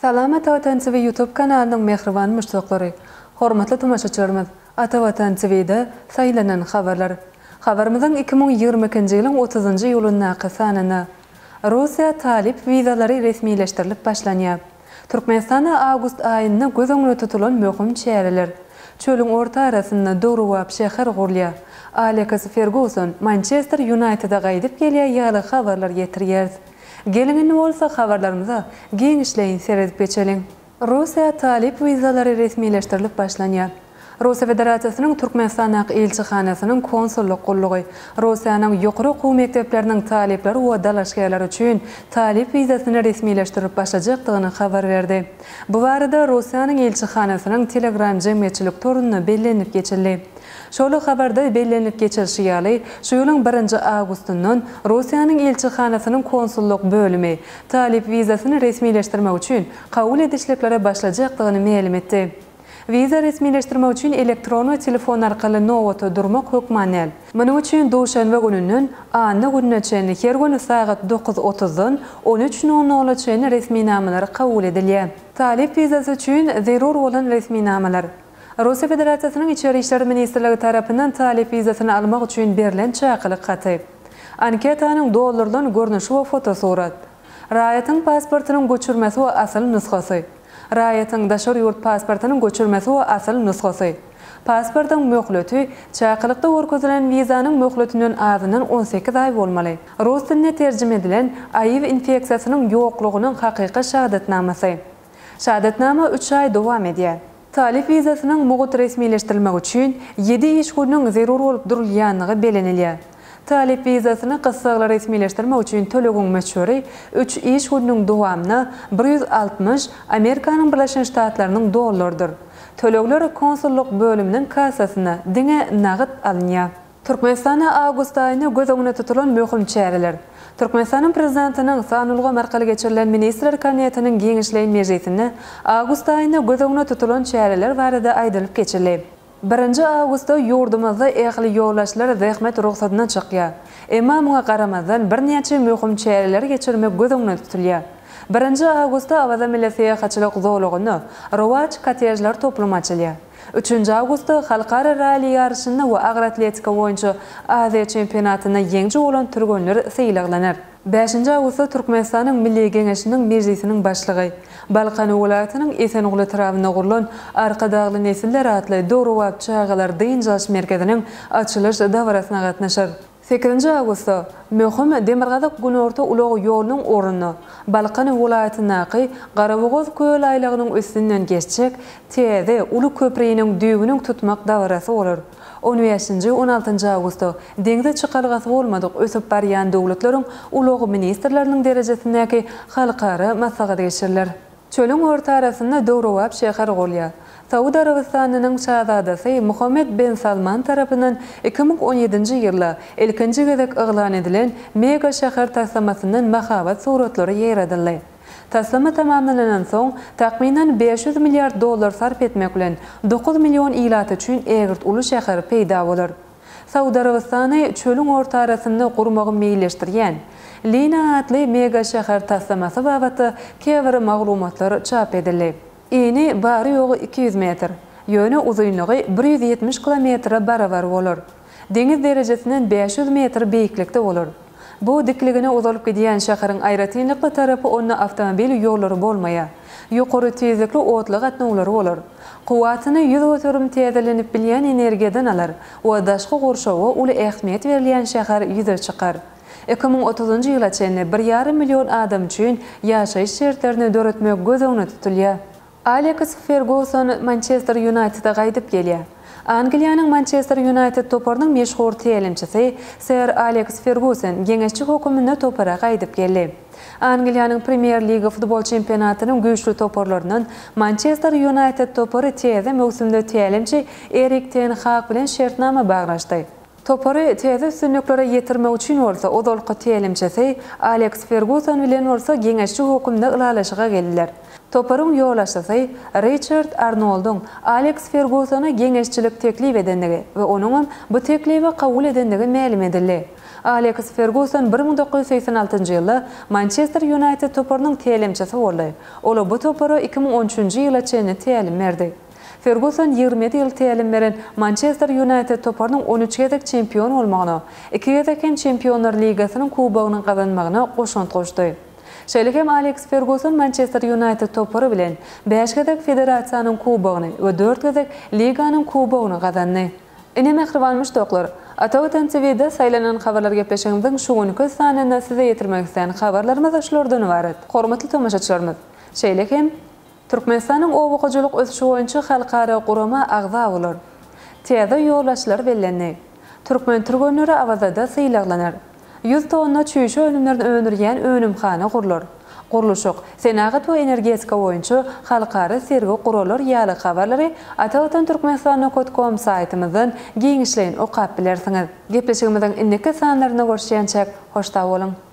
Salam Ata Watan TV YouTube kanalynyň mähriban muşdaklary! Hormatly tomaşaçylarymyz, Ata Watan TV-de saýlanan habarlar. Habarymyzyň 2022-nji ýylyň otuzynjy iýulyndaky sanynda Russiýa talyp wizalary resmileşdirilip başlanýar. Türkmenistanda awgust aýynda göz öňünde tutulan möhüm çäreler. Çölüň orta arasynda döwrebap şäher gurulýar. Aleks Ferguson Mançester Ýunaýtede gaýdyp gelýär ýaly habarlar ýetirýäris. Geliň indi bolsa habarlarymyza giňişleýin seredip geçeliň. Russiýa talyp wizalary resmileşdirilip başlanýar. Russiýa Federasiýasynyň Türkmenistandaky ilçihanasynyň konsullyk gullugy Russiýanyň ýokary okuw mekdepleriniň talyplary we dalaşgärleri üçin talyp wizasyny resmileşdirip başlajakdygyny habar berdi. Bu barada Russiýanyň ilçihanasynyň Telegram jemgyýetçilik torunda bellenilip geçildi. Şol habarda bellenilip geçilişi ýaly, şu ýylyň birinji awgustyndan Russiýanyň ilçihanasynyň konsullyk bölümi talyp wizasyny resmileşdirmek üçin kabul edişliklere başlajakdygyny mälim etdi. Wiza resmileşdirmek üçin elektron we telefon arkaly nobata durmak hökman däl. Munuň üçin duşenbe gününden anna gününe çenli her gün sagat dokuz otuzdan on üç nol nola çenli resminamalar kabul edilýär. Talyp wizasy üçin zerur bolan resminamalar. Russiýa Federasiýasynyň Içeri işler ministrligi tarapyndan talyp wizasyny almak üçin berlen çakylyk haty. Anketanyň doldurylan görnüşi we fotosurat. Raýatyň pasportynyň göçürmesi we asyl nusgasy. Raýatyň daşary ýurt pasportynyň göçürmesi we asyl nusgasy. Pasportyň möhleti, çakylykda görkezilen wizanyň möhletinden azyndan 18 aý bolmaly. Rus diline terjime edilen AIW infeksiýasynyň ýoklugynyň hakyky şahadatnamasy. Şahadatnama üç aý dowam edýär. Talyp wizasynyň mugt resmileşdirilmegi üçin ýedi iş gününiň zerur bolup durulýandygy bellenilýär. Talyp wizasyny gyssagly resmileşdirmek üçin tölegiň möçberi üç iş gününiň dowamynda 160 Amerikanyň Birleşen Ştatlarynyň dollarydyr. Tölegler konsullyk bölüminiň kassasynda diňe nagt alynýar. Türkmenistanda awgust aýynda göz öňünde tutulan möhüm çäreler. Türkmenistanyň Prezidentiniň san ulgam arkaly geçirilen Ministrler Kabinetiniň giňişleýin mejlisinde awgust aýynda göz öňünde tutulan çäreler barada aýdylyp geçildi. Birinji awgustda ýurdumyzda ähli ýolbaşçylar zähmet rugsadyna çykýar. Emma muňa garamazdan birnäçe möhüm çäreleri geçirmek göz öňünde tutulýar. Birinji awgustda Awaza milli syýahatçylyk zolagynda Rowaç kottejler toplumy açylýar. Üçünji awgustda halkara ralli ýaryşynda we agyr atletika boýunça Aziýa çempionatynda ýeňiji bolan türgenler sylaglanar. Bäşinji awgustda Türkmenistanyň Milli Geňeşiniň Mejlisiniň Başlygy, Balkan welaýatynyň Esenguly etrabynda gurlan Arkadagly nesiller atly döwrebap çagalar dynç alyş merkeziniň açylyş dabarasyna gatnaşar. Sekizinji awgustda möhüm Demirgazyk-Günorta ulag ýolunyň ugrunda Balkan welaýatyndaky Garabogaz köl aýlagynyň üstünden geçjek täze uly köpriniň düýbüniň tutmak dabarasy bolar. On bäşinji, on altynjy awgustda deňze çykalgasy bolmadyk ösüp barýan döwletleriň ulag ministrleriniň derejesindäki halkara maslahaty geçiriler. Çölüň orta arasynda döwrebap şäher gurulýar. Saud Arabystanynyň şazadasy Muhammed ben Salman tarapyndan 2017-nji ýylda ilkinji gezek yglan edilen mega şäher taslamasyndan mahabat suratlary ýaýradyldy. Taslama tamamlanandan soň, takmynan 500 milliard dollar sarp etmek bilen, 9 million ilat üçin ägirt uly şäher peýda bolar. Saud Arabystany çölüň orta arasynda gurmagy meýilleşdirýän Lina atly mega şäher taslamasy babatda käbir maglumatlar çap edildi. Ini bary-ýogy 200 metr, ýöne uzynlygy 170 kilometre barabar bolar. Deňiz derejesinden 500 metr beýiklikde bolar. Bu dikligine uzalyp gidýän şäheriň aýratynlykly tarapy onda awtomobil ýollary bolmaýar. Ýokary tizlikli otly gatnawlary bolar. Kuwwatyny 100% täzelenip bilýän energiýadan alar we daşky gurşawa uly ähmiýet berilýän şäher ýüze çykar. 2030-njy ýyla çenli bir ýarym million adam üçin ýaşaýyş şertlerini döretmek göz öňünde tutulýar. Aleks Ferguson Mançester Ýunaýtede gaýdyp gelýär. Angliýanyň Mançester Ýunaýted toparynyň meşhur tälimçisi Ser Aleks Ferguson geňeşçi höküminde topara gaýdyp geldi. Angliýanyň Premýer Liga futbol çempionatynyň güýçli toparlaryndan Mançester Ýunaýted topary täze möwsümde tälimçi Erik ten Hag bilen şertnama baglaşdy. Topary täze üstünliklere ýetirmek üçin bolsa ozalky tälimçisi Aleks Ferguson bilen bolsa geňeşçi höküminde ylalaşyga geldiler. Toparyň ýolbaşçysy Riçard Arnoldyň Aleks Fergusona geňeşçilik teklip edendigi we onuňam bu teklibi kabul edendigi mälim edildi. Aleks Ferguson 1986-njy ýylda Mançester Ýunaýted toparynyň tälimçisi boldy. Ol bu topara 2013-nji ýyla çenli tälim berdi. Ferguson 27 ýyl tälim beren Mançester Ýunaýted toparynyň 13 gezek çempion bolmagyna, iki gezek hem Çempionlar ligasynyň kubogyny gazanmagyna goşant goşdy. Şeýle hem Aleks Ferguson Mançester Ýunaýted topary bilen bäş gezek Federasiýanyň kubogyny we dört gezek Liganyň kubogyny gazandy. Ine mähriban muşdaklar, Ata Watan TVde saýlanan habarlar gepleşigimiziň şu günki sanynda size ýetirmek islän habarlarymyz şulardan ybarat. Hormatly tomaşaçylarymyz, şeýle hem Türkmenistanyň oba hojalyk ösüşi boýunça halkara gurama agza bolar. Täze ýolbaşçylar bellendi. Türkmen türgenleri Awazada sylaglanar. 100 tonna çüýşe önümlerini öndürýän önümhana gurlar. Gurluşyk, senagat we energetika boýunça halkara sergi guralar ýaly habarlary Atavatan Türkmenistan nokat kom saýtymyzdan giňişleýin okap bilersiňiz. Gepleşigimiziň indiki sanlarynda görüşýänçäk, hoş sag boluň!